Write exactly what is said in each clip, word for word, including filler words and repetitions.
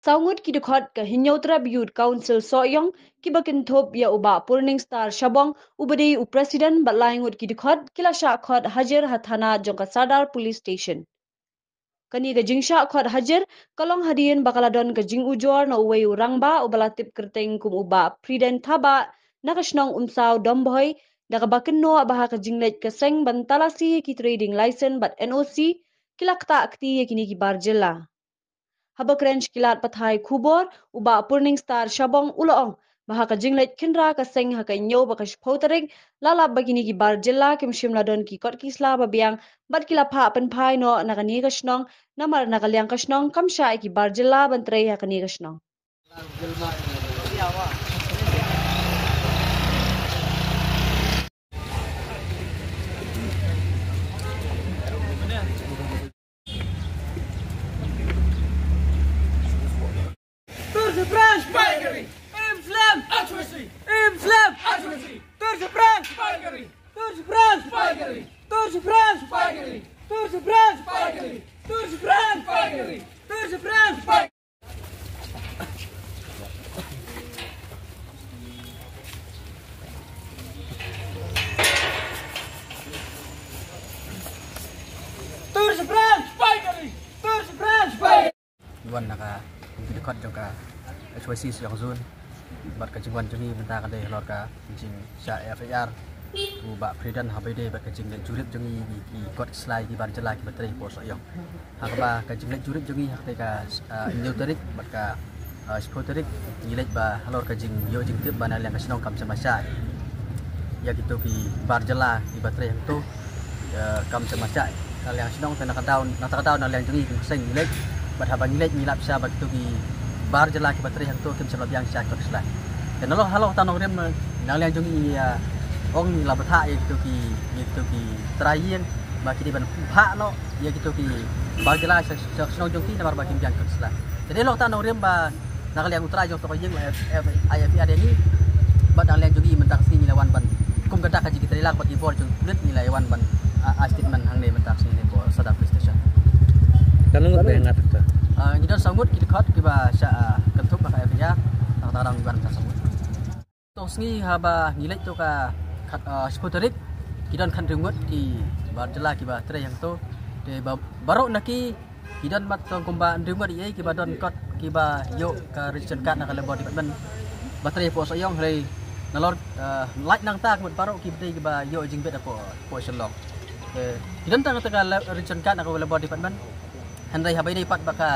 Saw ngut ki dkhot ka Hynñiewtrep Youth Council Sohiong kiba kynthup ïa u Bah Purning Star Shabong uba dei u President bad lai ngut ki dkhot ki la shah khot hajir ha thana jong ka Sadar Police Station. Kane ka jingshah khot hajir ka long hadien ba ka la don ka jingujor na uwei u rangbah uba la tip kyrteng kum u Bah Priden Thabah na ka shnong Umsaw Dombhoi, da kaba kynnoh ba ha ka jingleit ka seng ban talasi ïa ki trading license bad N O C, ki la ktah kti ïa kine ki bar jylla. Haba kren sha ki lad pathai khubor, u Bah Purning Star Shabong u la ong ba ha ka jingleit khynra ka seng ha ka hynñiew bad ka shiphew tarik, la lap ba kine ki bar jylla kim shym la don ki kot ki sla ba biang bad ki la phah pynphai noh na kane ka shnong, namar na ka liang ka shnong kam shah ïa ki bar jylla ban trei ha kane ka shnong. Torse France! Spikery! Im Slam! Atrocity! Im Slam! Atrocity! Torse France! Spikery! Torse France! Spikery! Torse France! Spikery! Torse France! Spikery! Torse France! Spikery! Torse France! Spikery! Torse France! Spikery! Torse France! Spikery! Wan na ka ki dkhot jong ka H Y C Sohiong Zone. Bad ka jingwan jong ngi mynta ka dei halor ka jingshah F I R u Bah Priden haba ïadei bad ka jingleit jurip jong ngi ki kot ki sla ki bar jylla kiba trei hapoh Sohiong. Ha kaba ka jingleit jurip jong ngi ha kata ka, ah, hynñiew tarik bad ka, ah, shiphew tarik ngi leit ba halor ka jingïoh jingtip ba na liang ka shnong kam shym la shah ïa kito ki bar jylla kiba trei hangto. Ïa, kam shym la shah na liang shnong te na ka daw, na ka daw na liang jong ngi kum ka seng ngi leit. Bad haba ngi leit ngi lap sha ba kito ki bar jylla kiba trei hangto kim shym la biang sha kot sla. Te nalor halor ta nongrim na liang jong ngi, ïa, ong ngi la bthah ïa kito ki, ïa kito ki trai ïing ba ki dei ban phah noh ïa kito ki bar jylla sha, sha shnong jong ki namar ba kim biang kot sla. Te nalor ta nongrim ba na ka liang u trai jong to ka ïing la F, F, I F I R ïa ngi. Bad na ka liang jong ngi mynta ka sngi ngi la wan ban kum ka dak ka jingïatreilang bad ki bor jong pulit ngi la wan ban, ah, ai statement hangne mynta ka sngi ne ko Sadar Police Station. Katno ngut ba ïa ngat to? Ah, ngi don saw ngut ki dkhot kiba shah, ah, kynthup ba ka F I R. Tang tang ngi wan mynta saw ngut. To sngi haba ngi leit to ka khat, ah, shiphew tarik ki don khathynriew ngut ki bar jylla kiba trei hangto. Te ba, baroh na ki ki don mat tang kumba hynriew ngut ïa kiba don kot kiba ïoh ka registration card na ka Labour Department ba trei hapoh Sohiong hynrei nalor, eh, lait nangta ka mut baroh kiba dei kiba ïoh jingbit hapoh, hapoh Shillong. Eh, ki don tang kata ka la-, registration card na ka Labour Department. Hynrei haba ïadei pat ba ka,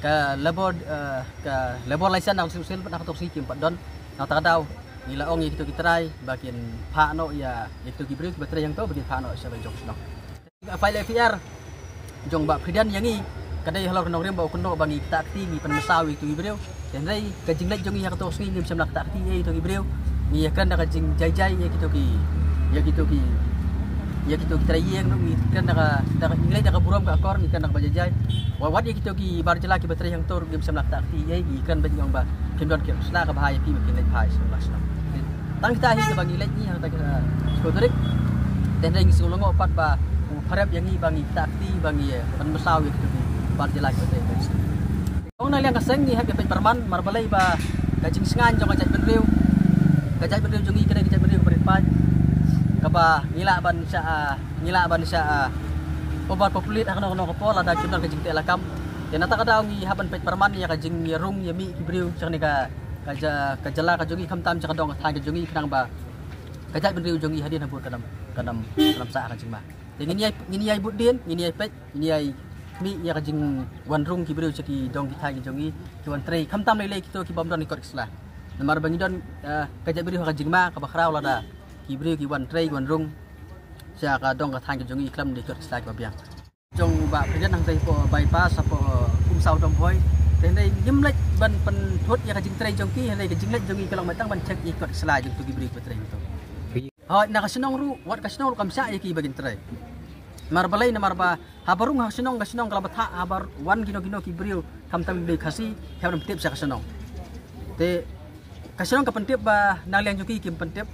ka Labour, eh, ka Labour license na ka Council pat na ka Toksi kim pat don. Na kata ka daw ngi la ong ïa kito ki trai ba kin phah noh ïa, ïa kito ki briew kiba trei hangto ba kin phah noh sha la jong shnong. File F I R jong Bah Priden ïa ngi ka dei halor ka nongrim ba u kynnoh ba ngi ktah kti ngi pynmynsaw ïa kito ki briew. Hynrei ka jingleit jong ngi ha kato ka sngi ngim shym la ktah kti ïa kito ki briew. Ngi ïakren da ka jingjai jai ïa kito ki, ïa kito ki, ïa kito ki trai ïing, ngi kren da ka, da ka, ngi leit da ka burom ka akor, ngi kren da kaba jai jai. Wat, wat ïa kito ki bar jylla kiba trei hangto ruh ngim shym la ktah kti ïa, ngi kren ba ngi ong ba kim don ki sla kaba ha ïa ki ba kin leit phai sha la shnong. Tang kita hi kaba ngi leit ngi hangta ka Shkodrik. Te hynrei ngi sngewlyngngoh pat ba u pharep ïa ngi ba ngi ktah kti ba ngi, eh, pynmynsaw ïa kito ki bar jylla kiba trei. Ong na liang ka seng ngi hap ïa peit pyrman namar balei ba ka jingsngaiñ jong ka jaitbynriew, ka jaitbynriew jong ngi ka dei ka jaitbynriew kaba rit paid, kaba ngi lah ban shah, ah, ngi lah ban shah, ah, overpopulate ha kano kano ka por lada kim don ka jingteh lakam. Te na kata ka daw ngi hap ban peit pyrman ïa ka jingïarung ïamih ki briew sha kane ka, ka ja-, ka jylla ka jong ngi khamtam sha ka dong ka thaiñ ka jong ngi khnang ba ka jaitbynriew jong ngi hadien habud kan ym, kan ym, kan ym sah ka jingma. Te ngin ïai, ngin ïai bud dien, ngin ïai peit, ngin ïai mih ïa ka jingwan rung ki briew sha ki dong ki thaiñ ki jong ngi, ki wan trei khamtam lei lei kito ki bym don ki kot ki sla. Namar ba ngi don, eh, ka jaitbynriew ha ka jingma kaba khraw lada ki briew ki wan trei ki wan rung sha ka dong ka thaiñ ki jong ngi khlem da ki kot ki sla kiba biang. Jong ba ka jan hangtai hapoh bypass hapoh Umsaw Dombhoi. Te hynrei ngim leit ban pynthut ïa ka jingtrei jong ki, hynrei ka jingleit jong ngi ka long tang ban check ïa ki kot ki sla jong kito ki briew kiba trei hangto. Hooid, na ka shnong ruh, wat ka shnong ruh kam shah ïa ki ba kin trei. Namar balei, namar ba haba rung ha ka shnong, ka shnong ka la bthah, haba wan kino kino ki briew khamtam ki Khasi, ki hap ban pyntip sha ka shnong. Te ka shnong ka pyntip ba na liang jong ki kim pyntip.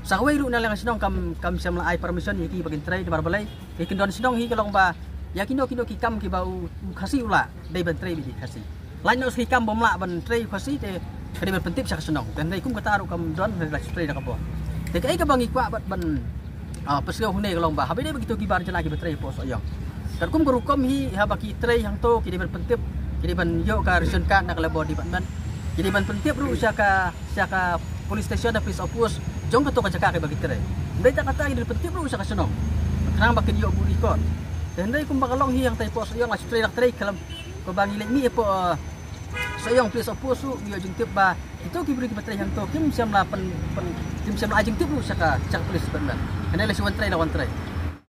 Sa kawei ruh na liang ka shnong kam, kam shym la ai permission ïa ki ba kin trei, namar balei, ki kyndon shnong hi ka long ba ïa kino kino ki kam kiba u, u Khasi u lah, dei ban trei bad ki Khasi. Lait noh sa ki kam bym lah ban trei Khasi te ka dei ban pyntip sha ka shnong. Te hynrei kum kata ruh kam don, hynrei la shu trei da ka bor. Te kaei kaba ngi kwah bad ban, ah, pynsngew hangne ka long ba haba ïadei bad kito ki bar jylla kiba trei hapoh Sohiong, katkum ka rukom hi, haba ki trei hangto ki dei ban pyntip, ki dei ban ïoh ka ration card na ka Labour Department. Ki dei ban pyntip ruh sha ka, sha ka police station, da police outpost jong kato ka jaka kaba ki trei. Hynrei tang kata ki dei ban pyntip ruh sha ka shnong, khnang ba kin ïoh buh record. Te hynrei kumba ka long hi, hangtai hapoh Sohiong la shu trei, la trei khlem, kaba ngi leit mih hapoh, ah, Sohiong police outpost ruh ngi ïoh jingtip ba kito ki briew kiba trei hangto kim shym la pyn, pyn, kim shym la ai jingtip ruh sha ka, sha ka police department. Hynrei la shu wan trei, la wan trei.